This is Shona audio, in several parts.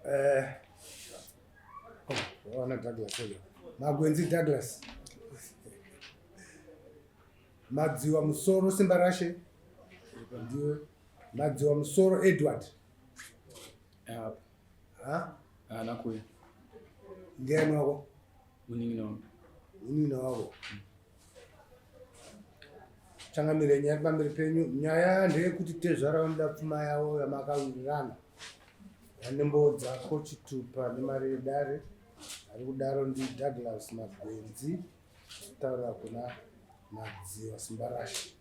Eh, oh, wana Douglas uyo. Magwenzi Douglas. Madziwa Musoro Simbarashe. Ndiwe. Madziwa Musoro Edward. Hapo. Ha? Haana kuuya. Ndiani wako? Munin'ina wangu. Munin'ina wako. Changamire nyaya pamberi penyu. Nyaya ndeyekuti tezvara vanoda pfuma yavo yamakawirirana. Vane dzako chitupa nemari yedare. Ari kudaro ndi Douglas Magwenzi. Taura kuna Madziwa Simbarashe.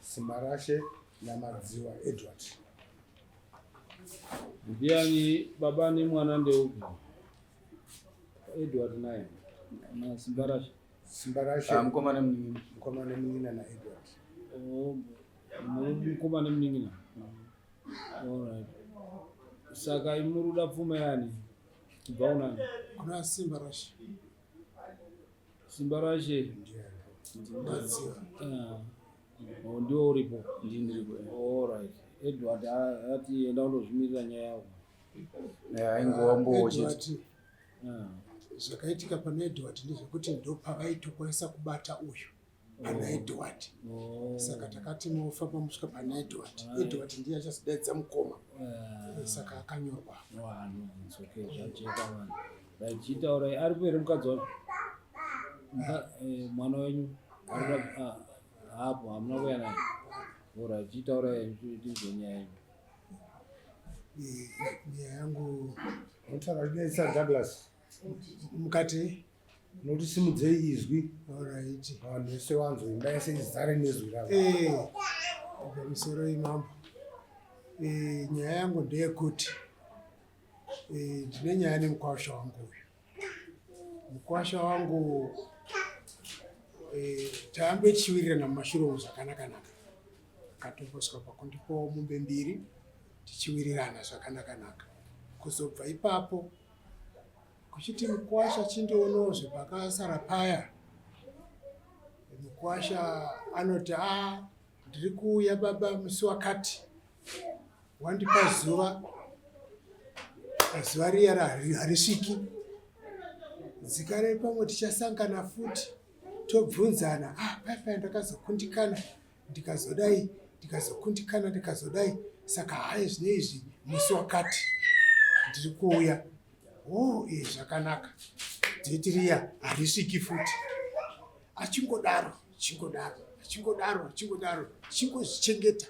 Simbarashe naMadziwa Edward. Ndiani baba nemwana ndeupi? Edward naye na Simbarashe. Simbarashe. Ah, mukoma nemunin'ina. Mukoma nemunin'ina naEdward. Oh, mukoma nemunin'ina. Alright. Saka imi muri kuda pfuma yani? Kubva kunani? Kuna Simbarashe. Simbarashe. Madziwa. Ah. Oh, ndiwo uripo. Ndini ndiripo. Alright. Edward ati enda undozvimirira nyaya yako. Eh, aingova mbowo chete. Edward, Ah. zvakaitika pana Edward ndezvekuti ndopavaitokwanisa kubata uyu pana Edward. Oh. Saka takati mofamba musvika pana Edward. Edward ndiye achazodaidza mukoma. Ah. Saka akanyorwa. Vanhu, it's okay, zvajeka vanhu. Right, chitaurai aripo here mukadzi wacho? Mwana wenyu ari ah, hapo hamuna kuuya naye. Alright, chitaurai tinzwe nyaya yenyu. Nyaya yangu Unotaura uchidaidzisa Douglas. mukati. Unoti simudzei izwi. Alright. Vanhu vese vanzwe imba yese izare nezwi ravo. Eh, pamusoro imambo. Eh, nyaya yangu ndeyekuti eh, ndine nyaya nemukwasha wangu uyu. Mukwasha wangu eh, taambe tichiwirirana mumashure umu zvakanaka-naka. Akatombosvika pakundipawo mombe mbiri tichiwirirana zvakanaka-naka. Kuzobva ipapo kuchiti mukwasha chindionawo zvepakasara paya. Mukwasha anoti a ndiri kuuya baba musi wakati wandipa zuva zuva riya harisviki dzikare pamwe tichasangana futi tobvunzana ah paya paya ndakazokundikana ndikazodai ndikazokundikana ndikazodai saka hayi zvino izvi musi wakati ndiri kuuya oh eh zvakanaka dheti riya harisviki futi achingodaro achingodaro achingodaro achingodaro achingozvichengeta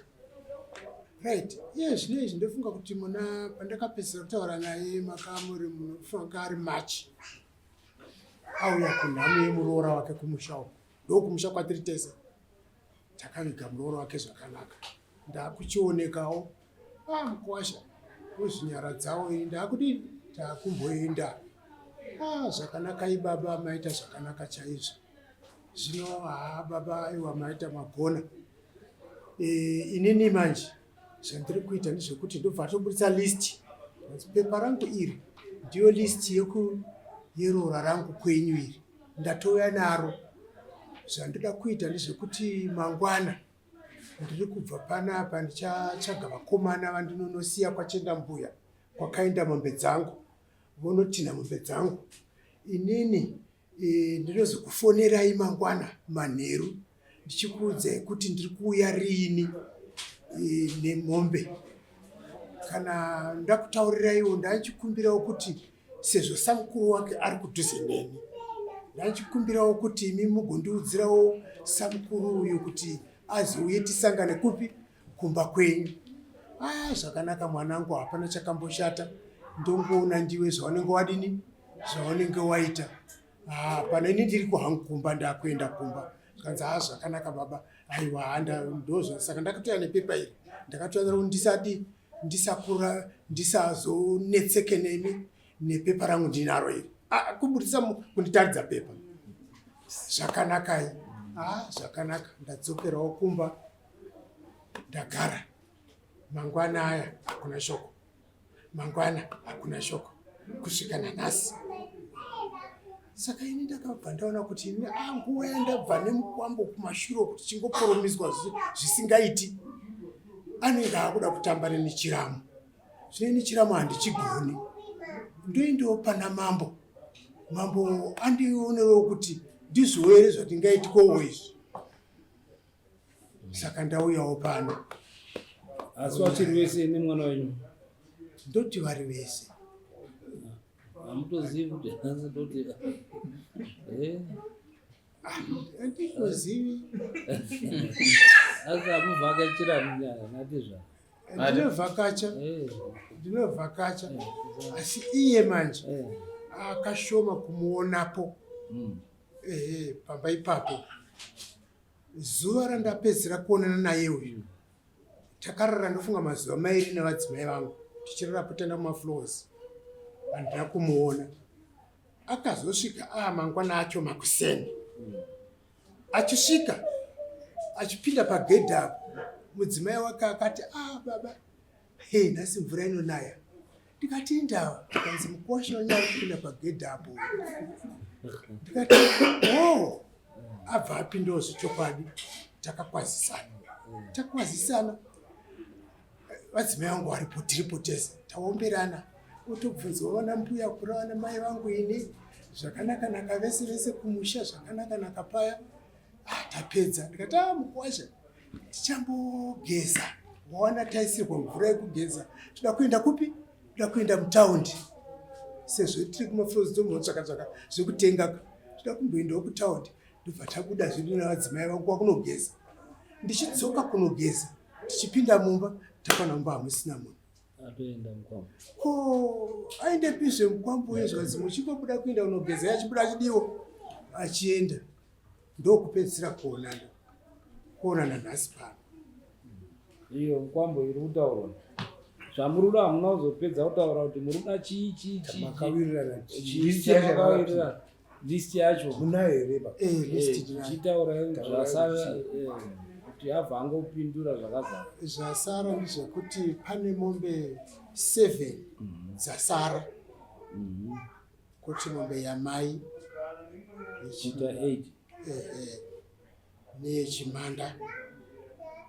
right iye zvino izvi ndofunga kuti muna pandakapedzisira kutaura naye makamuri munofunga ari march auya kunhamo yemuroora wake kumusha uko ndokumusha kwatiri tese takaviga muroora wake zvakanaka ndakuchionekawo ah mukwasha wozvinyaradzawo ini ndakudini takumboenda ah zvakanaka ibaba maita zvakanaka chaizvo zvino haa baba aiwa maita magona e, inini manje zvandiri kuita ndezvekuti ndobva atoburitsa list pepa rangu iri ndiyo list yeku yeroora rangu kwenyu iri ndatouya naro zvandoda kuita ndezvekuti mangwana ndiri kubva panapa ndichatsvaga vakomana vandinonosiya kwachenda mbuya kwakaenda mombe dzangu vonotinha mombe dzangu inini e, ndinozokufonerai mangwana manheru ndichikuudzai kuti ndiri kuuya riini e, nemombe kana ndakutauriraiwo ndachikumbirawo kuti sezvo samukuru wake ari kudhuze neni ndachikumbirawo kuti imi mugondiudzirawo samukuru uyu kuti azouye tisangane kupi kumba kwenyu ah zvakanaka mwanangu hapana chakamboshata ndongoona ndiwe zvaunenge wadini zvaunenge waita ah pana ini ndiri kuhangu kumba ndakuenda kumba zvikanzi ah zvakanaka baba aiwa handa ndozva saka ndakatouya nepepa iri ndakatouya kuti ndisadi ndisakura ndisazonetseke nemi nepepa rangu ndinaro iri ah, kuburitsa kunditaridza pepa zvakanakai ah zvakanaka ndadzokerawo kumba ndagara mangwana aya hakuna shoko mangwana hakuna shoko kusvika nanhasi saka ini ndakabva ndaona kuti ini ah, nguva yandabva nemukwambo kumashure kuti chingoporomiswa zvisingaiti. Anenge akuda kutamba neni chiramu. Zvino ini chiramu handichigoni. Ndoendawo pana mambo. Mambo andionerewo kuti ndizvowo here zvatingaitikowo izvi. Saka ndauyawo pano. Asi vachiri vese nemwana wenyu? Ndoti vari vese. Hamutozivi kuti asi ndoti eh? Handitozivi. Asi hamuvhakachira nyaya natizva. Ndinovhakacha. Eh. Ndinovhakacha. Eh. Asi iye manje Eh. akashoma kumuonapo. Ehe, pamba ipapo. Zuva randapedzera kuonana naye uyu takarara ndofunga mazuva mairi nevadzimai vangu tichirara potanda mumafloors handina kumuona akazosvika a mangwana acho makuseni achisvika achipinda pagedhi apo mudzimai wake akati a baba Hey, nhasi mvura inonaya. Ndikati indawa, kanzi mukwasha wenyu ari kupinda pagedhi apo. Ndikati oh, abva apindawo zvechokwadi. Takakwazisana. Takwazisana. Vadzimai vangu varipo, tiripo tese. Taomberana. Otobvunzwa vana mbuya kura vana mai vangu ini zvakanaka naka vese vese kumusha zvakanaka naka paya. Ah, tapedza. Ndikati ah, mukwasha tichambogeza wawana taisirwa mvura yekugeza toda kuenda kupi toda kuenda mutaundi sezvo tiri kumaflows tombotsvaka tsvaka zvekutenga toda kumboendawo kutaundi ndobva tabuda zvedu navadzimai vangu kwakunogeza ndichidzoka kunogeza tichipinda mumba takaona mumba hamusina munhu atoenda mukwambo ko aendepizve mukwambo uye zvanzi muchingobuda kuenda kunogeza achibuda achidiwo achienda ndokupedzisira kuonana kuonana nhasi pano iyo mukwambo iri kutaurwa zvamuruda hamuna kuzopedza kutaura kuti muruda chii chii chii Makawirirana chii chii? chamakawirirana list yacho Munayo here baba? Eh, list ndinayo. chitaura Taurai zvasara chii? kuti abva angopindura zvakazara zvasara ndezvekuti pane mombe 7 dzasara kuti mombe yamai kuita 8 neyechimanda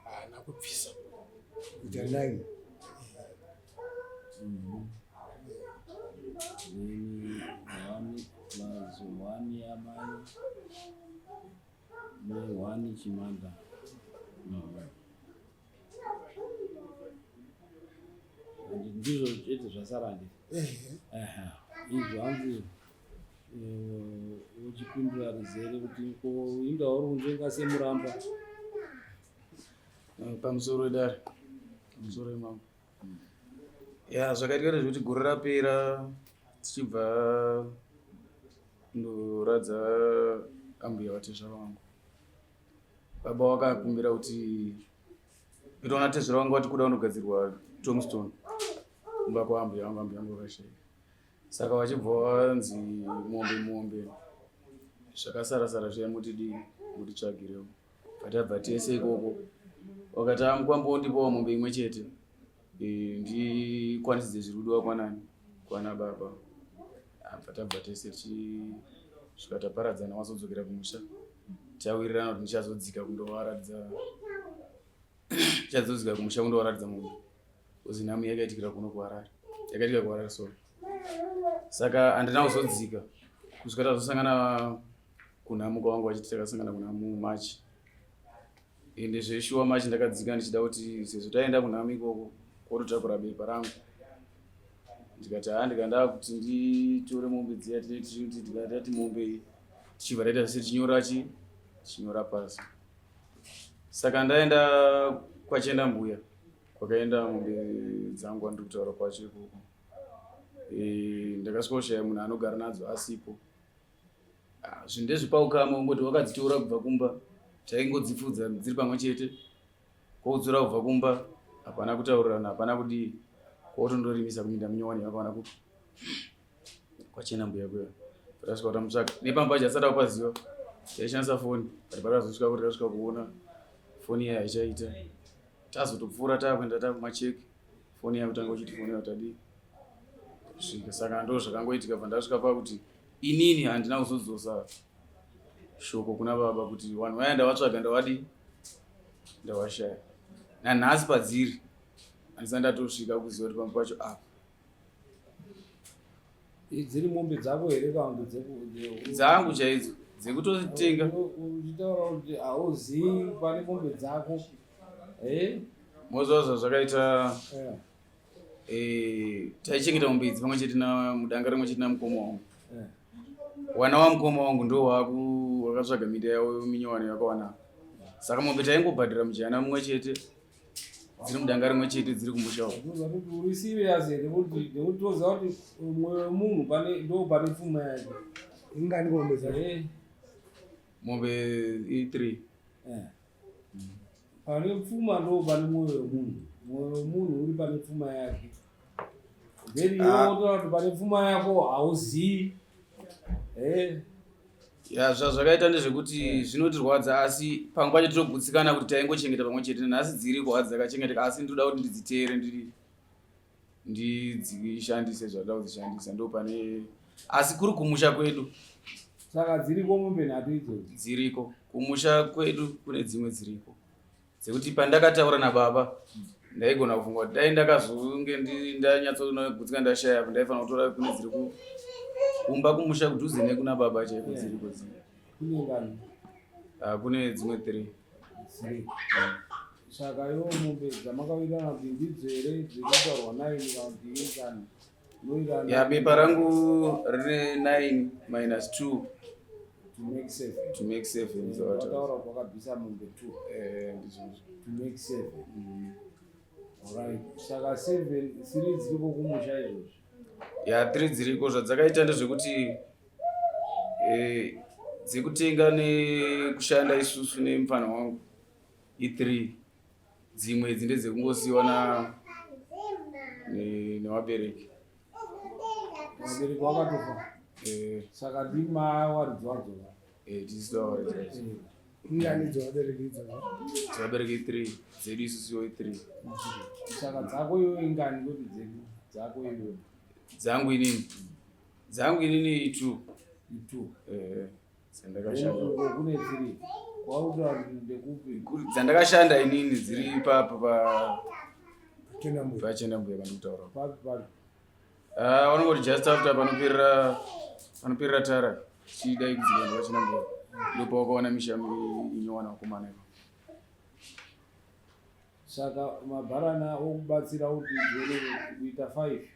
haana kubvisa Kuita 9. Then one plus one yamai ne one chimanda. And ndizvo chete zvasara handiti? Ehe. Aha. Izvo hanzi uchipindura rizere kuti ko inga uri kunzvenga semuramba. Pamusoro wedare, pamusoro wemambo. Ya, zvakaitika ndezvekuti gore rapera tichibva kundoradza ambuya vatezvara vangu. Baba vakakumbira kuti nditoona tezvara vangu vati kuda kunogadzirwa tombstone kumba kwaambuya vangu, ambuya vangu vakashaika. Saka vachibva vanzi mombe mombe zvakasara sara zviya mutidii mutitsvagirewo. Patabva tese ikoko wakati amukwambo ndipowo mombe imwe chete ndikwanisidze zviri kudiwa kwanani kwana baba. Abva tabva tese tichisvika taparadzana wazodzokera kumusha tawirirana kuti ndichazodzika kundovaratidza ndichazodzika kumusha kundovaratidza mombe because nhamu yakaitikira kuno kuHarare yakaitika kuHarare sorry. Saka handina kuzodzika kusvika tazosangana kunhamu kwavangu vachiti takasangana kunhamu March. Ende zveshuwa March ndakadzika ndichida kuti sezvo taenda kunhamu ikoko kwototakura bepa rangu ndikati haa ndikanda kuti nditore mombe dziya tikati mombe iyi tichibva taita zvese tichinyora chi tichinyora pasi. Saka ndaenda kwachienda mbuya kwakaenda mombe dzangu andiri kutaura kwacho ikoko. Ndakasvika kushaya munhu anogara nadzo asipo. Zvinhu ndezvepaukama ungoti wakadzitora kubva kumba taingodzifudza dziri pamwe chete kwokudzora kubva kumba hapana kutaurirana hapana kudii kwotondorimisa kuminda minyowani yakawana kupi kwachena mbuya kuya tasvika kutamutsvaka nepamba pacho asati akupaziva taishandisa foni but pakazosvika kuti tasvika kuona foni iya haichaita tazotopfuura takuenda takumacheki foni yakutanga uchiti foni yatadii svika saka ndo zvakangoitika bva ndasvika pakuti inini handina kuzodzosa shoko kuna baba kuti vanhu vaya ndavatsvaga ndavadii ndavashaya nanhasi padziri. Handisati ndatosvika kuziva kuti pamba pacho apa. Dziri mombe dzako here kana kuti dzangu chaidzo dzekutotenga? Uchitaura kuti hauzivi pane mombe dzako. Eh? Moziva zvazvakaita. Eh, taichengeta mombe idzi pamwe chete mudanga rimwe chete namukoma wangu. Wana wamukoma wangu ndo wakatsvaga minda yavo minyowani yakawana, saka mombe taingobhadhira mujana mumwe chete, dziri mudanga rimwe chete, dziri kumusha uko. Uri serious here? Nekuti toziva kuti mwoyo wemunhu pane ndo pane pfuma yake. Ingani mombe dzacho? Mombe i3. Pane pfuma ndo pane mwoyo wemunhu. Mwoyo wemunhu uri pane pfuma yake. Then iwe wotaura kuti pane pfuma yako hauzivi. Ya, zvazvakaita ndezvekuti zvinotirwadza, asi pamwe pacho tinogutsikana kuti taingochengeta pamwe chete. Nhasi dziriko hadzi dzakachengeteka, asi ndinoda kuti ndidzitere, ndidzishandise zvandida kudzishandisa. Ndo pane, asi kuri kumusha kwedu. Saka dziriko mombe nhatu idzodzo? Dziriko kumusha kwedu, kune dzimwe dziriko dzekuti pandakataura nababa ndaigona kufunga kuti dai ndakazonge ndanyatsogutsika ndashaya apo ndaifanira kutora kune dziri kumba kumusha kudhuze nekuna baba chaiko. Dziriko dzimwe. Kune ngani? Ah, kune dzimwe three. Three. Saka iwo mombe dzamakawirirana kuti ndidzo here dzekutaurwa nine kana kuti ingani? Munowirirana? Ya, bepa rangu rine 9 minus 2 To make seven. To make seven. Wataura kuti wakabvisa mombe two. Eh, ndizvozvo. To make seven. Alright, saka seven, three dziriko kumusha izvozvo? Ya, three dziriko. Zvadzakaita ndezvekuti dzekutenga nekushanda isusu nemufana wangu i3. Dzimwe idzi ndedzekungosiyiwa nevabereki. Vabereki wakatofa? Eh. Saka ndima waridzi wadzo? Eh, tisu tavaridzi vadzo. Ingani dzevabereki idzodzo? Dzevabereki i3, dzedu isusuwo i3. Saka dzako iwe ingani? Kuti dzedu, dzako iwe? Dzangu inini i2. I2. Eh, dzandakashanda. Uko kune three kwautaura kuti ndekupi? Dzandakashanda inini dziri ipapo pa Chenambuya. Pachenambuya pandikutaura. Papi papi? Ah, vanongoti just after panoperera tara chidai kudzika pachenambuya, ndopawakaona misha inyowana vakomana ipapo. Saka mabharana okubatsira kuti dzione kuita five.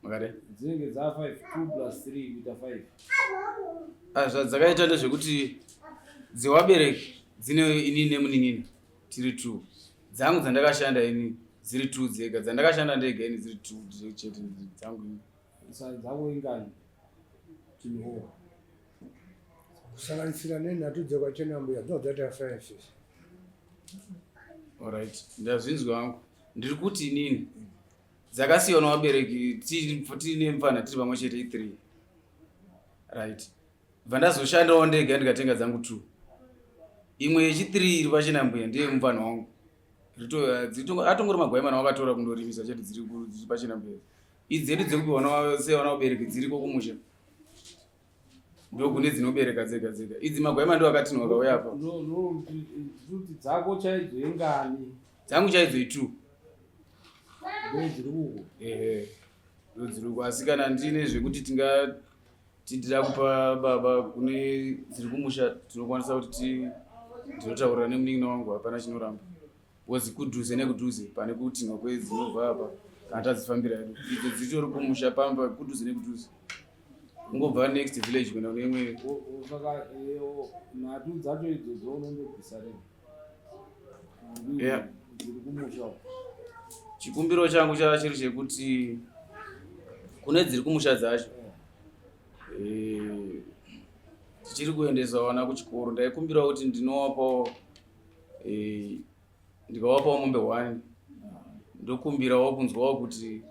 Makadai. Dzinenge dza five, two plus three kuita five. Ah, zvadzakaita ndezvekuti dzevabereki dzine inini nemunin'ina tiri two. Dzangu dzandakashanda ini dziri two dzega, dzandakashanda ndega ini dziri two chete dzangu ini. Saka dzako ingani tinho? Kusanganisira nenhatu dzekwachenambuya dzinodzaita five. Alright, ndazvinzwa hangu. Ndiri kuti inini dzakasiyiwa navabereki tiine mufana tiri pamwe chete i3, right? Bva ndazoshandawo ndega ndikatenga dzangu two. Imwe yechi3 iri pachinambuya ndeye mufana wangu. Atongori magwaimana wakatora kundorimisa chete. Dziri pachinambuya idzi dzedu dzekupiwa sevana vabereki dziriko kumusha, ndokune dzinobereka dzega dzega idzi. Magwaima ndo akatinwa akauya apa. Kuti dzako chaidzo ingani? Dzangu chaidzo i2. Ndo dziri uko? Ehe, ndo dziri uko. Asi kana ndine zvekuti tingati ndida kupa baba kune dziri kumusha, tinokwanisa kuti ndinotaurira nemunin'ina wangu, hapana chinoramba, because kudhuze nekudhuze pane kutinwa kwedzinobva apa. Kana tadzifambira hedu idzo dzitori kumusha pamba kudhuze nekudhuze, kungobva next village kuenda kune imwe. Saka nhatu dzacho idzodzo unondobvisa rei? Yeah. Dziri kumusha uko. Chikumbiro changu chava chiri chekuti kune dziri kumusha dzacho, tichiri kuendesa vana kuchikoro. Ndaikumbirawo kuti ndinowapawo, ndikawapawo mombe one. Ndokumbirawo kunzwawo kuti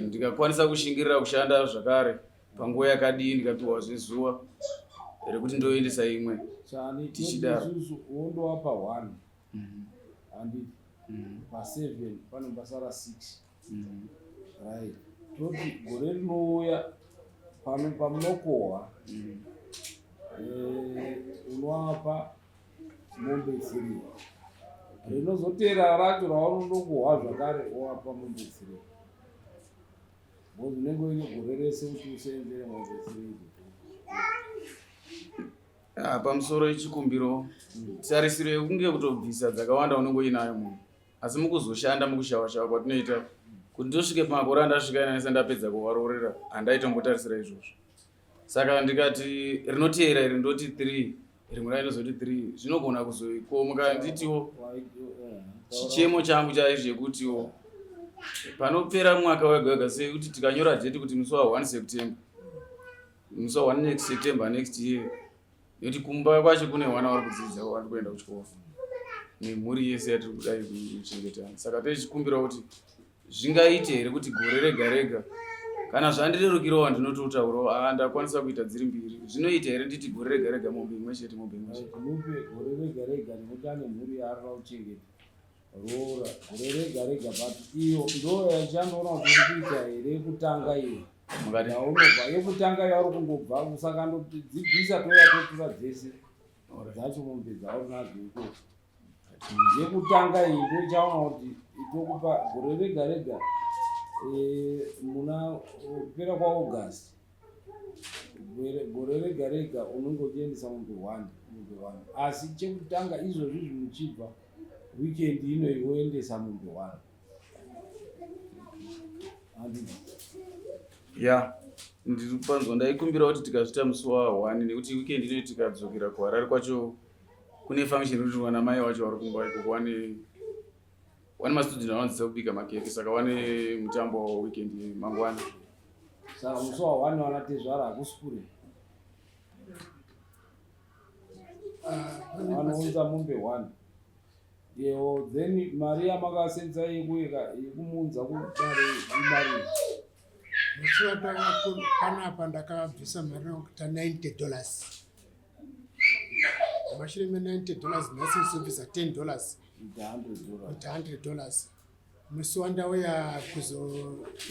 ndikakwanisa kushingirira kushanda zvakare panguva yakadii, ndikapiwa zvezuva rekuti ndoendesa imwe. Chani? Tichidaro. Isusu wondowapa one, handiti? Pa7 panombasara six, right? Toti gore rinouya pano pamunokohwa, unoapa mombe three. Rinozoteera racho raunondokuhwa zvakare wapa mombe 3. Because unenge uine gore rese kuti useenzere mombe 3 idzodzo. Ah, pamusoro yechikumbiro tarisiro yekunge kutobvisa dzakawanda unenge uinayo munhu asi mukuzoshanda mukushawashawa kwatinoita kuti ndosvike pamakore andasvika inanisa ndapedza kuvaroorera handaitombotarisira izvozvo saka ndikati rinoteera iri ndoti 3 rimwe racho ndozoti 3 zvinogona kuzoikomuka nditiwo chichemo changu chaizvo chekutiwo panopera mwaka wega wega sekuti tikanyora dheti kuti musi wa 1 September musi wa 1 next September next year nekuti kumba kwacho kune vana vari kudzidza vari kuenda kuchikoro nemhuri yese yatiri kudai kuchengetana saka tichikumbira kuti zvingaite here kuti gore rega rega kana zvandirerukirawo ndinototaurawo aa ndakwanisa kuita dziri mbiri zvinoita here nditi gore rega rega mombe imwe chete mombe imwe chete Mupe gore rega rega nekuti ane mhuri yaarira kuchengeta roora gore rega rega but iyo ndo yachandoona kuti uri kuita here yekutanga iyo mukati yaunobva yekutanga yauri kungobva usakandodzibvisa touya totora dzese dzacho mombe dzauri nadzo ikoko yekutanga iyi ndoichaona kuti tokupa gore rega rega eh, muna kupera kwaAugust gore rega rega unenge uchiendesa mombe one mombe one asi chekutanga izvozvi izvi muchibva weekend inoyi woendesa mombe one handiti ya ndiri kupanzwa ndaikumbira kuti tikazvita musi wa 1 nekuti weekend inoyi tikadzokera kuharare kwacho kune function yekuti vana mai vacho vari kumba ikoko wane wane mastudent vanodzidzisa kubika makeke saka wane mutambo wa weekend mangwana saka musi wa one wana tezvara hakusi kure vanounza mombe one yewo then mari yamakasenza yekuyeka yekumuunza kudare imari musi watanga panapa ndakabvisa mari yekuita 90 dollars mashure me90 dollars nhasi ndizobvisa 10 dollars ita 100 dollars kuita 100 dollars musi wandauya kuzo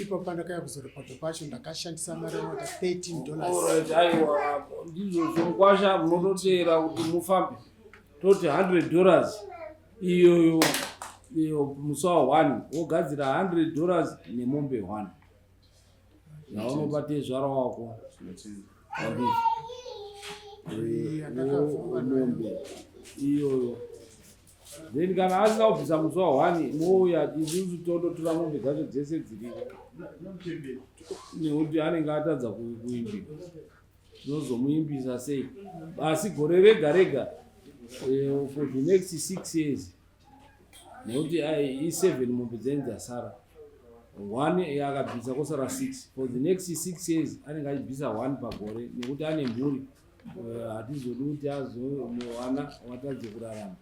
ipo pandakauya kuzoripota pacho ndakashandisa mari yekuita 13 dollars Alright, aiwa ndizvozvo mukwasha munototeera kuti mufambe toti 100 dollars iyoyo iyo musi wa 1 wogadzira 100 dollars nemombe 1 yaunobate tezvara wako Zvinotenda. Handiti. Yandakafamba nayo. mombe iyoyo then kana asina kubvisa musi wa 1 mouya isusu tondotora mombe dzacho dzese dziriko nekuti anenge atadza kuimbika tinozomuimbisa sei asi gore rega rega for the next 6 years nekuti i7 mombe dzenyu dzasara one akabvisa kosara 6 for the next 6 years anenge achibvisa one pagore nekuti ane mhuri hatizodi kuti azowana watadze kurarama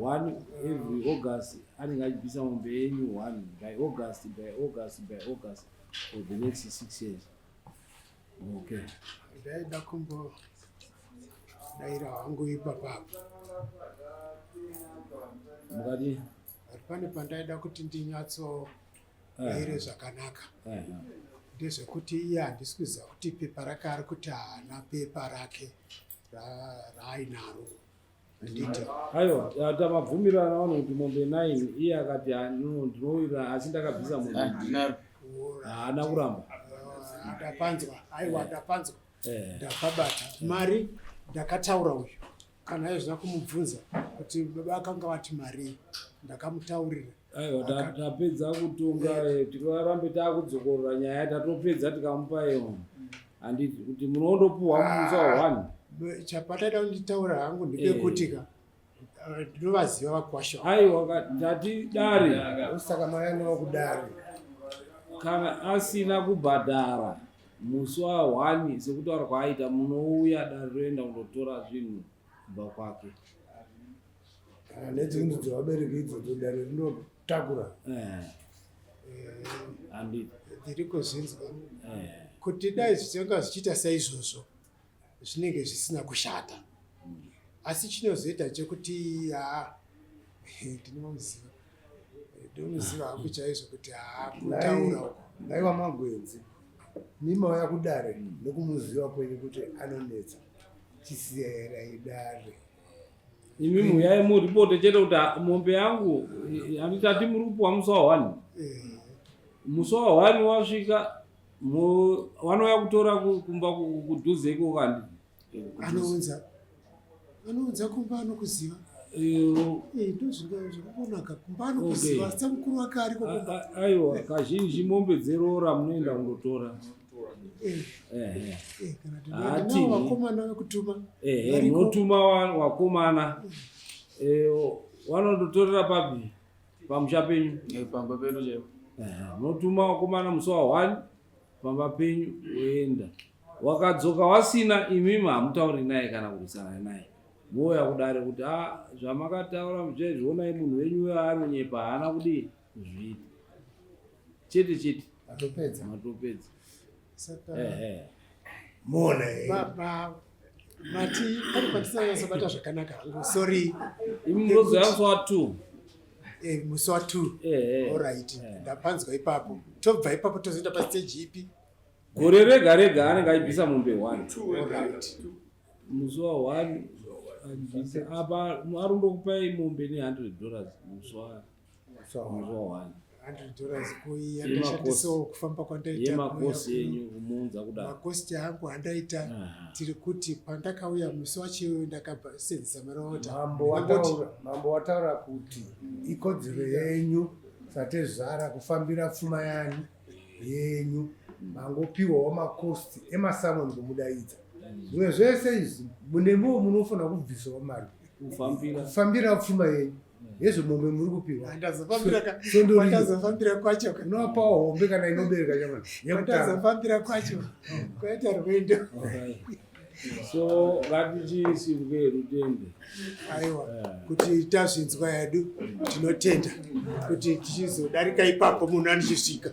one every August anenge achibvisa mombe yenyu one by August by August by August for the next 6 years okay ndaida kumbodaira hangu ipapapo mukati pane pandaida kuti ndinyatsodaire zvakanaka ndezvekuti iye handisi kuziva kuti pepa rake ari kuti haana pepa rake raainaro handiti aiwa tamabvumirana vanhu kuti mombe 9 iye akati "Ah, no ndinowirira asi ndakabvisa mombe Ah, ndinaro haana kuramba ndapanzwa aiwa ndapanzwa Eh. ndakabata mari ndakataura uyu kana aizvina kumubvunza kuti baba akanga vati mari ndakamutaurira aiwa tapedza kutonga tikarambe taakudzokorora nyaya tatopedza tikamupa iyo handiti kuti munondopuhwa musi wa 1 Chapataida kunditaura hangu ndepekutika ndinovaziva vakwasha aiwa tati dare saka mayanova kudare kana asina kubhadhara musi wa 1 sekutaura kwaaita munouya dare roenda kundotora zvinhu kubva kwake kana nedzinzi dzevabereki idzodzo dare rinotakura handiti ndiri kuzvinzwa Eh. kuti dai zvichinga zvichiita saizvozvo zvinenge zvisina kushata asi chinozoita chekuti ha ndinomuziva ndinomuziva hangu chaizvo kuti ha kutaura uku naiwa magwenzi mimauya kudare nokumuziva kwenyu kuti anonetsa chisiyarai dare Imi muyai muripote chete kuti mombe yangu handitati muri kupiwa musi wa one. Musi wa one wasvika vanouya kutora kumba kudhuze ikoko handiti? Anounza anounza kumba anokuziva. Ndozvinonaka kumba anokuziva okay. Mukuru wake ariko kumba. Aiwa, kazhinji mombe dzeroora munoenda kundotora. Vakomana vekutuma. Munotuma vakomana vanondotorera papi? Pamusha penyu. Pamba pedu chaipo. Munotuma vakomana musi wa 1 pamba penyu woenda. Wakadzoka wasina, imimi hamutauri naye kana kurwisana naye. Mouya kudare kuti a zvamakataura muchaizvionai, munhu wenyu uyo anonyepa, haana kudii kuzviita. Chete chete. Matopedza. Matopedza. Saka Muona baba mati pane patisanyatsobata zvakanaka hangu, sorry. Imi munozoya musi wa 2. Musi wa 2. Alright, ndapanzwa ipapo. Tobva ipapo tozoenda pastage ipi? Gore rega rega anenge aibvisa mombe 1. Alright. Musi wa 1 abvisa apa ari kundokupai mombe ne$100 musi wa 1. $100 koi yandashandisawo kufamba kwandaita? Yemakosi enyu kumuunza kudaro. Makosti angu andaita. Tiri kuti pandakauya musi wacho ndakasenzesa mari waota. Mambo wataura kuti ikodzero yenyu satezvara kufambira pfuma yani yenyu. Mangopiwawo makosti emasamoni kumudaidza. Zvimwe zvese izvi munemiwo munofanira kubvisawo mari kufambira kufambira pfuma yenyu yezvo mombe muri kupiwa. Kwandazofambira kwacho unovapawo hombe kana inobereka chamana yekutanga. Kwandazofambira kwacho kwaita rwendo. So ngatichisirwe rutende. Aiwa, kuti tazvinzwa yedu tinotenda kuti tichizodarika ipapo munhu anichisvika.